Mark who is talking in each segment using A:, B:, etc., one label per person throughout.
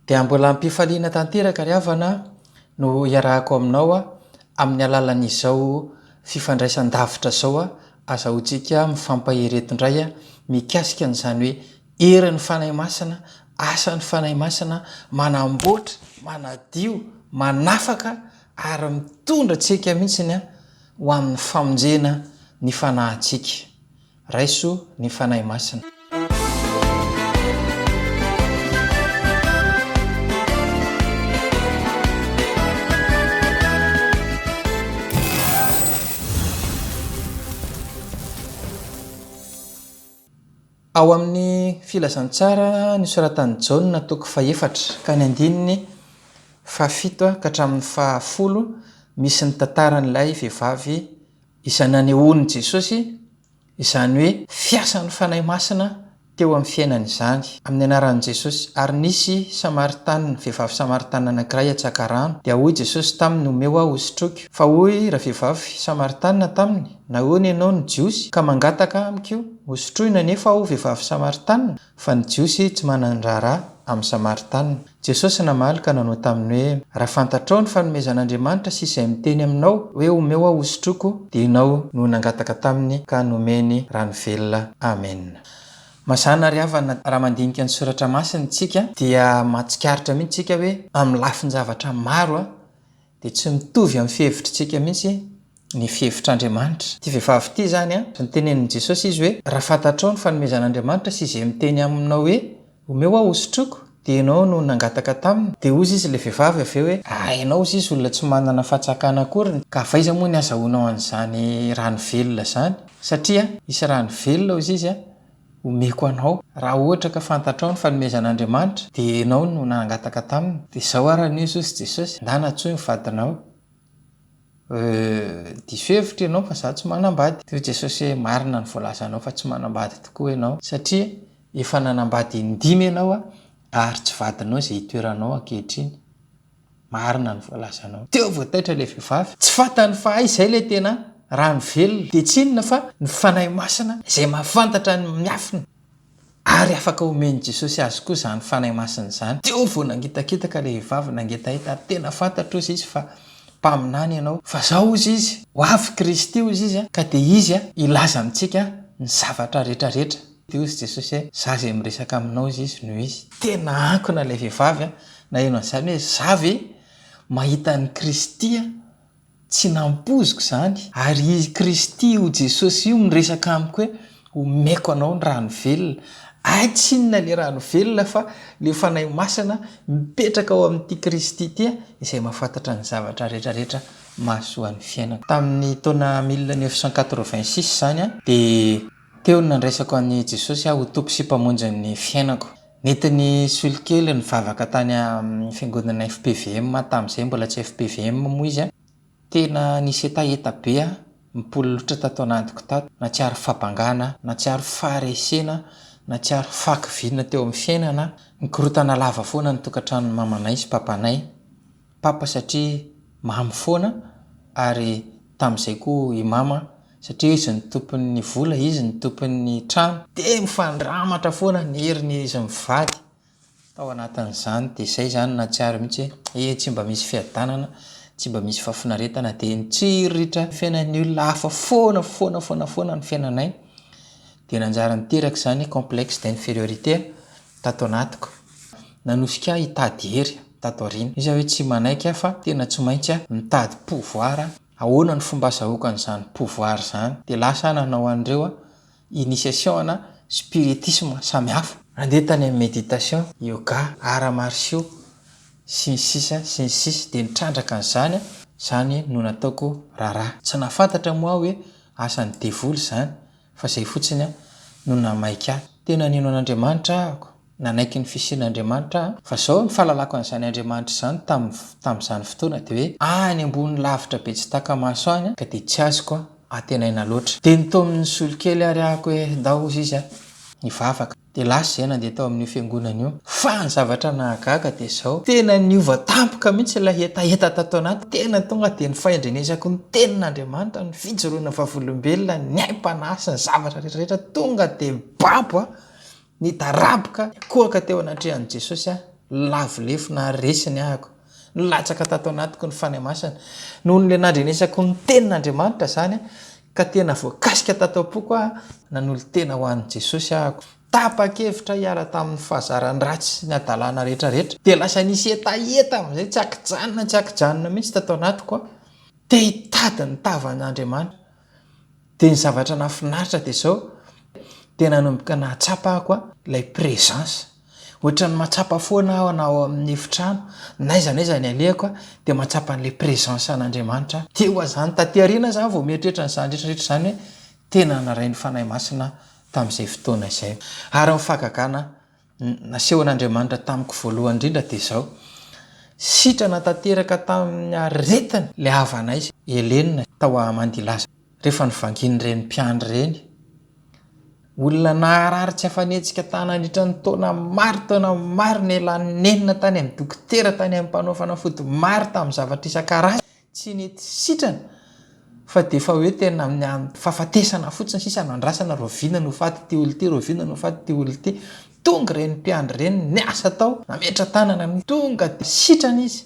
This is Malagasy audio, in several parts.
A: Dia mbola am-pifaliana tanteraka ry havana no iarahako aminao amin'ny alalan'izao fifandraisan-davitra izao azahoantsika mifampahery eto indray mikasika an'izany hoe herin'ny Fanahy Masina, asan'ny Fanahy Masina manamboatra, manadio, manafaka ary mitondra antsika mihitsy ho amin'ny famonjena ny fanahintsika. Raiso ny Fanahy Masina. Ao amin'ny Filazantsara nosoratan'i Jaona toko fahefatra ka ny andininy fahafito ka hatramin'ny fahafolo misy ny tantaran'ilay vehivavy Izay nanehoan'i Jesosy izany hoe fiasan'ny Fanahy Masina teo amin'ny fiainany izany. Amin'ny anaran'i Jesosy. Ary nisy Samaritanina, vehivavy Samaritanina anankiray hatsaka rano. Dia hoy Jesosy taminy, Omeo aho hosotroiko. Fa hoy ravehivavy Samaritanina taminy, Nahoana ianao no Jiosy, ka mangataka amiko hosotroina, nefa aho vehivavy Samaritanina? Fa ny Jiosy tsy manan-draharaha amin'ny Samaritanina. Jesosy namaly ka nanao taminy hoe, Raha fantatrao ny fanomezan'Andriamanitra sy izay miteny aminao hoe omeo aho hosotroiko, dia ianao no nangataka taminy ka nomeny rano velona. Amena. Mazàna ry havana, raha mandinika ny Soratra Masina isika dia mahatsikaritra mihitsy isika hoe amin'ny lafin-javatra maro dia tsy mitovy amin'ny fihevitr'tsika mihitsy ny fihevitr'Andriamanitra. Ity vehivavy ity izany an, notenenin'i Jesosy izy hoe, raha fantatrao ny fanomezan'Andriamanitra sy izay miteny aminao hoe, omeo aho hosotroiko, dia ianao no nangataka taminy. Dia hozy izy ilay vehivavy avy eo hoe, ah ianao hozy izy olona tsy manana fahatsakana akory, ka avy aiza moa ny azahoanao an'izany rano velona izany? Satria hisy rano velona hozy izy an, omeko anao. Raha ohatra ka fantatrao ny fanomezan'Andriamanitra, dia ianao no nangataka taminy. Dia izao ary anie hozy Jesosy, ndana antsoy ny vadinao. Euh, diso hevitra ianao fa za tsy manambady. Dia hoy Jesosy hoe, marina ny voalazanao fa tsy manambady tokoa ianao, satria efa nanambady in-dimy ianao ary tsy vadinao izay itoeranao ankehitriny. Marina ny voalazanao. Teo vao taitra ilay vehivavy. Tsy fantany fa hay izay ilay tena rano velona. Dia tsy inona fa ny Fanahy Masina izay mahafantatra ny miafina. Ary afaka omen'i Jesosy azy koa izany Fanahy Masina izany. Teo vao nangitakitaka ilay vehivavy, nangetaheta ary tena fantatro hozy izy fa mpaminany ianao. Fa zao hozy izy, ho avy Kristy hozy izy ka dia izy hilaza amintsika ny zavatra rehetra rehetra. Dia hozy Jesosy hoe, za izay miresaka aminao hozy izy no izy. Tena ankona ilay vehivavy naheno an'izany hoe, za ve mahita an'i Kristy Tsy nampoiziko izany, ary i Kristy io Jesosy io miresaka amiko hoe omeko anao ny rano velona. Hay tsy inona ilay rano velona fa ilay Fanahy Masina mipetraka ao amin'ity Kristy ity izay mahafantatra ny zavatra rehetra rehetra mahasoa ny fiainako. Tamin'ny taona 1986 izany dia teo no nandraisako an'i Jesosy aho ho Tompo sy Mpamonjy ny fiainako. Nentin'i Solokely nivavaka tany amin'ny fiangonana fpvm tamin'izay, mbola tsy fpvm moa izy. Tena nisy hetaheta be aho, nipololotra tato anatiko tato, nahatsiaro fahabangana, nahatsiaro faharesena, nahatsiaro fahakiviana teo amin'ny fiainana. Nikorontana lava foana ny tokantranon'ny mamanay sy papanay. Papa satria mamo foana ary tamin'izay koa i mama satria izy no tompon'ny vola, izy no tompon'ny trano. Dia mifandramatra foana ny herin'izy mivady tao anatin'izany. Dia izay izany nahatsiaro mihitsy hoe eh tsy mba misy fiadanana, tsy mba misy fahafinaretana. Dia nitsiriritra ny fiainan'ny olona hafa foana foana foana foana ny fiainanay. Dia nanjary niteraka izany complexe d'infériorité tato anatiko. Nanosika ahy hitady hery tato aoriana. Izy aho hoe tsy manaiky aho fa tena tsy maintsy mitady pouvoir. Ahoana no fomba azahoako an'izany pouvoir izany? Dia lasa aho nanao an'ireo initiation ana spiritisme samihafa. Nandeha tany amin'ny méditation, yoga, arts martiaux, sy ny sisa sy ny sisa. Dia nitrandraka an'izany aho. Izany no nataoko raharaha. Tsy nahafantatra moa aho hoe asan'ny devoly izany fa izay fotsiny no nahamaika ahy. Tena nino an'Andriamanitra aho, nanaiky ny fisian'Andriamanitra aho, fa izao ny fahalalako an'izany Andriamanitra izany tamin'izany fotoana dia hoe any ambony lavitra be tsy taka-maso any ka dia tsy azoko antenaina loatra. Dia nitaomin'ny solokely ary aho hoe ndao hozy izy hivavaka. Dia lasa izay nandeha tao amin'io fiangonana io. Fa ny zavatra nahagaga dia izao, tena niova tampoka mihitsy ilay hetaheta tato anaty, tena tonga dia ny fahendrenesako ny tenin'Andriamanitra, ny fijoroana vavolombelona, ny aim-panahy sy ny zavatra rehetra rehetra, tonga dia babo aho, nidaraboka, nikohaka teo anatrehan'i Jesosy aho. Lavo lefona ary resiny ahako. Nilatsaka tato anatiko ny Fanahy Masina. Noho ny nandrenesako ny Tenin'Andriamanitra izany ka tena voakasika tato am-poko aho, nanolo-tena ho an'i Jesosy ahako. Tapa-kevitra hiala tamin'ny fahazaran-dratsy sy ny hadalana rehetra rehetra. Dia lasa nisy hetaheta amin'izay tsy ankijanona tsy ankijanona mihitsy tato anatiko aho. Te hitady ny tavan'Andriamanitra. Dia ny zavatra nahafinaritra dia izao, dia nanomboka nahatsapa aho koa ilay présence. Ohatran'ny mahatsapa foana aho na ao amin'ny efitrano, n'aiza n'aiza ny alehako dia mahatsapa an'ilay présence an'Andriamanitra aho. Teo aho izany, taty aoriana aho izany vao mieritreritra an'izany rehetra rehetra izany hoe tena naray ny Fanahy Masina aho tamin'izay fotoana izay. Ary ny fahagagana nasehon'Andriamanitra tamiko voalohany indrindra dia izao, sitrana tanteraka tamin'ny aretiny ilay havanay Helena tao Amandilaza, rehefa novangian'ireny mpiandry ireny. Olona naharary tsy afa-nihetsika tany nandritra ny taona maro taona maro, nialany nenina tany amin'ny dokotera, tany amin'ny mpanao fanafody maro tamin'ny zavatra isan-karazany. Tsy nety sitrana fa dia efa hoe tena amin'ny fahafatesana fotsiny sisa no andrasana, rahoviana no ho faty ity olona ity, rahoviana no ho faty ity olona ity. Tonga ireny mpiandry ireny niasa tao, nametra-tanana mihitsy, tonga dia sitrana izy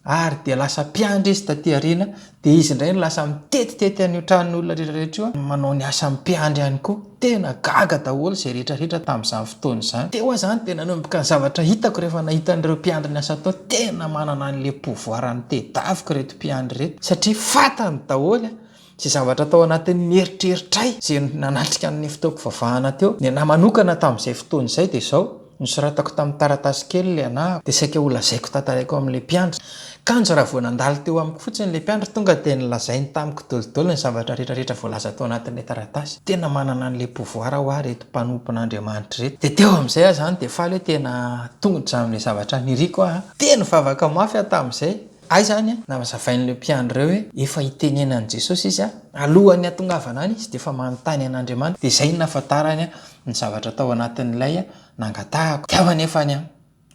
A: ary dia lasa mpiandry izy taty aoriana, dia izy indray no lasa mitetitety an'io tranon'olona rehetra rehetra io, manao ny asan'ny mpiandry ihany koa. Tena gaga daholo izay rehetra rehetra tamin'izany fotoana izany. Teo aho izany dia nanomboka ny zavatra hitako rehefa nahita an'ireo mpiandry niasa tao, tena manana an'ilay pouvoir nitedaviko ireto mpiandry ireto satria fantany daholo izay zavatra tao anatin'ny eritreritray izay nanatrika ny fotoam-pivavahana teo. Ny anah manokana tamin'izay fotoana izay dia izao, Nosoratako tamin'ny taratasy kely ilay anahako, dia saika holazaiko tantaraiko amin'ilay mpiandry. Kanjo raha vao nandalo teo amiko fotsiny ilay mpiandry, tonga dia nolazainy tamiko dolidoly ny zavatra rehetrarehetra voalaza tao anatin'ilay taratasy. Tena manana an'ilay pouvoir hoa ireto mpanompon'Andriamanitra ireto. Dia teo amin'izay aho izany dia faly hoe tena tongotra amin'ilay zavatra niriko aho. Dia nivavaka mafy aho tamin'izay. Hay izany an, nazavain'ireo mpiandry ireo hoe efa itenenan'i Jesosy izy alohan'ny hahatongavana any izy dia efa manontany an'Andriamanitra. Dia izay no nahafantarany ny zavatra tao anatin'ilay nangatahako. Teo anefa ny aho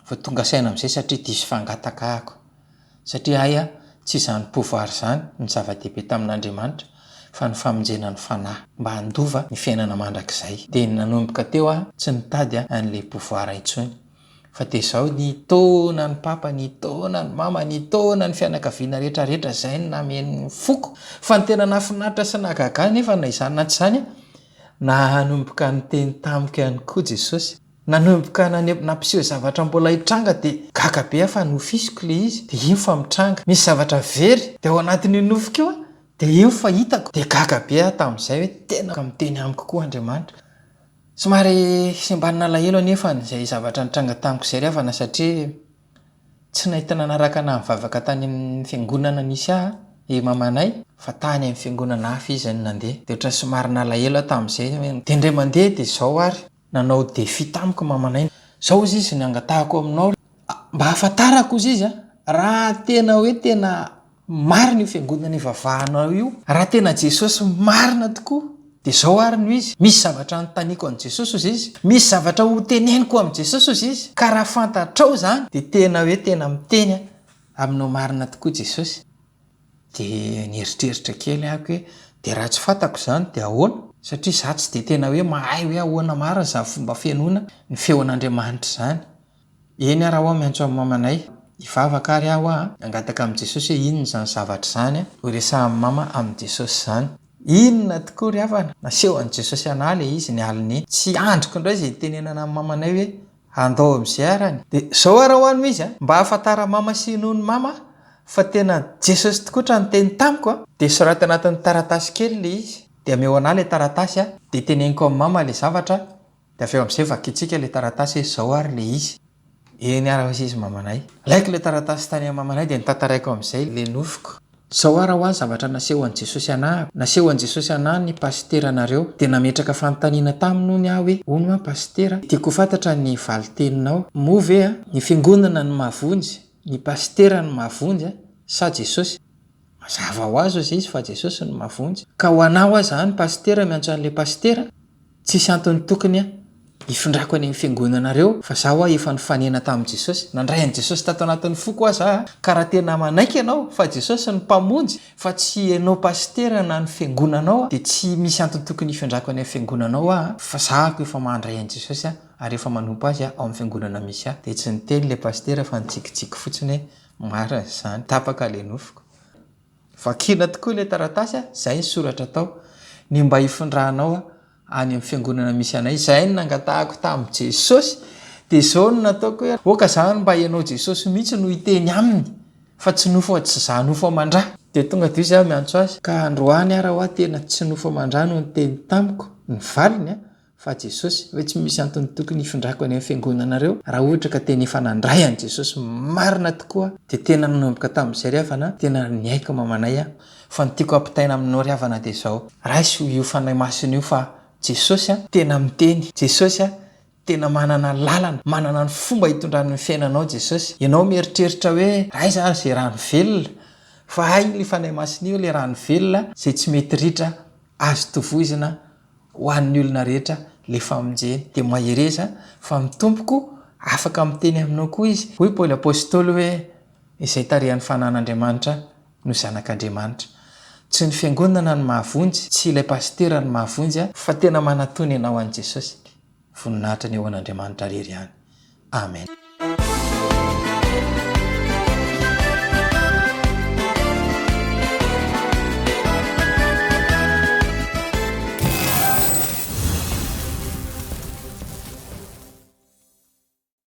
A: vao tonga saina amin'izay satria diso fangataka ahako. Satria hay tsy izany pouvoir izany no zava-dehibe tamin'Andriamanitra fa ny famonjena ny fanahy mba handova ny fiainana mandrakizay. Dia nanomboka teo aho tsy nitady an'ilay pouvoir intsony. Fa dia izao nitaona ny papa, nitaona ny mama, nitaona ny fianakaviana rehetra rehetra izay no nameno ny foko. Fa ny tena nahafinaritra sy nahagaga ahy nefa na izany na tsy izany, nanomboka niteny tamiko ihany koa Jesosy. Nanomboka nampiseho zavatra mbola hitranga dia gaga be aho fa nofisiko ilay izy dia iny fa mitranga. Misy zavatra very dia ao anatin'io nofiko io aho dia iny fa hitako. Dia gaga be aho tamin'izay hoe tena miteny amiko koa Andriamanitra. Somary sembanin'alahelo anefa izay zavatra nitranga tamiko izay ry havana satria tsy nahita nanaraka na nivavaka tany amin'ny fiangonana nisy ahy i mamanay fa tany amin'ny fiangonana hafa izy no nandeha. Dia ohatran'ny somary nalahelo aho tamin'izay hoe dia indray mandeha dia izao ary nanao défi tamiko mamanay. Izao hozy izy ny angatahako aminao mba hahafantarako hozy izy raha tena hoe tena Marina io fiangonana ivavahanao io, raha tena Jesosy marina tokoa dia izao ary no izy, misy zavatra anontaniako an'i Jesosy hozy izy, misy zavatra ho teneniko amin'i Jesosy hozy izy, ka raha fantatrao izany dia tena hoe tena miteny aminao marina tokoa Jesosy. Dia nieritreritra kely aho hoe dia raha tsy fantako izany dia ahoana? Satria izaho tsy dia tena hoe mahay hoe ahoana marina izany fomba fihenoana ny feon'Andriamanitra izany. Eny ary aho miantso an'i mamanay, hivavaka ary aho a, hangataka amin'i Jesosy hoe inona izany zavatra izany a, ho resahan'i mama amin'i Jesosy izany. Inona tokoa ry havana? Nasehon'i Jesosy anah ilay izy ny alin'iny. Tsy andriko indray izay hitenenana amin'i mamanay hoe handao amin'izay arany. Dia izao ary ho'a no izy a, mba hahafantaran'i mama sy hinoan'i mama fa tena Jesosy tokoa tra niteny tamiko a, dia soraty anatin'ny taratasy kely ilay izy, dia ameo anah ilay taratasy a, dia teneniko amin'i mama ilay zavatra, Dia avy eo amin'izay vakintsika ilay taratasy hoe izao ary ilay izy. Eny ary hoy izy mamanay. Alaiko ilay taratasy tany amin'ny mamanay dia notantaraiko amin'izay ilay nofiko. Izao ary hoa ny zavatra nasehon'i Jesosy anah. Nasehon'i Jesosy anah ny pasiteranareo. Dia nametraka fanontaniana taminy hono aho hoe, hono hoa pasitera, tiako ho fantatra ny valin-teninao. Moa ve ny fiangonana no mahavonjy, ny pasitera no mahavonjy sa Jesosy? Mazava ho azy hozy izy fa Jesosy no mahavonjy. Ka ho anah hoa zany pasitera miantso an'ilay pasitera, tsisy antony tokony hifindrako any amin'ny fiangonanareo fa za hoa efa nifanena tamin'i Jesosy, nandray an'i Jesosy tato anatin'ny foko hoa za ka raha tena manaiky ianao fa Jesosy no mpamonjy fa tsy ianao pasitera na ny fiangonanao dia tsy misy antony tokony hifindrako any amin'ny fiangonanao aho fa za ko efa mandray an'i Jesosy. ary efa manompo Azy aho ao amin'ny fiangonana misy ahy. Dia tsy niteny ilay pasitera fa nitsikitsiky fotsiny hoe marina izany. Tapaka ilay nofiko. Vakiana tokoa ilay taratasy a, izay ny soratra tao. Ny mba hifindranao any amin'ny fiangonana misy anay. Izay no nangatahako tamin'i Jesosy. Dia izao no nataoko hoe, aoka izany mba ianao Jesosy mihitsy no hiteny aminy, fa tsy nofo tsy za nofo aman-dra. Dia tonga dia izy aho miantso azy, ka androany ara hoa tena tsy nofo aman-dra no niteny tamiko, ny valiny a, fa Jesosy, hoe tsy misy antony tokony hifindrako any amin'ny fiangonanareo, raha ohatra ka tena efa nandray an'i Jesosy marina tokoa, dia tena nanomboka tamin'izay ry havana, tena niaiky mamanay aho, fa ny tiako hampitaina aminao ry havana dia izao, raiso io Fanahy Masina io fa Jesosy a, tena miteny, Jesosy a, tena manana lalana, manana ny fomba hitondrany ny fiainanao Jesosy, ianao mieritreritra hoe aiza ary izay rano velona, fa hay io Fanahy Masina io ilay rano velona izay tsy mety ritra, azo tovoizina ho an'ny olona rehetra le famonjena dia mahereza fa ny Tompoko afaka miteny aminao koa izy. Hoy Paoly Apostoly hoe izay tarihan'ny fanan'Andriamanitra no zanak'Andriamanitra. Tsy ny fiangonana no mahavonjy, tsy ilay pasitera no mahavonjy fa tena manatona ianao an'i Jesosy. Voninahitra ny ho an'Andriamanitra rery ihany. Amen.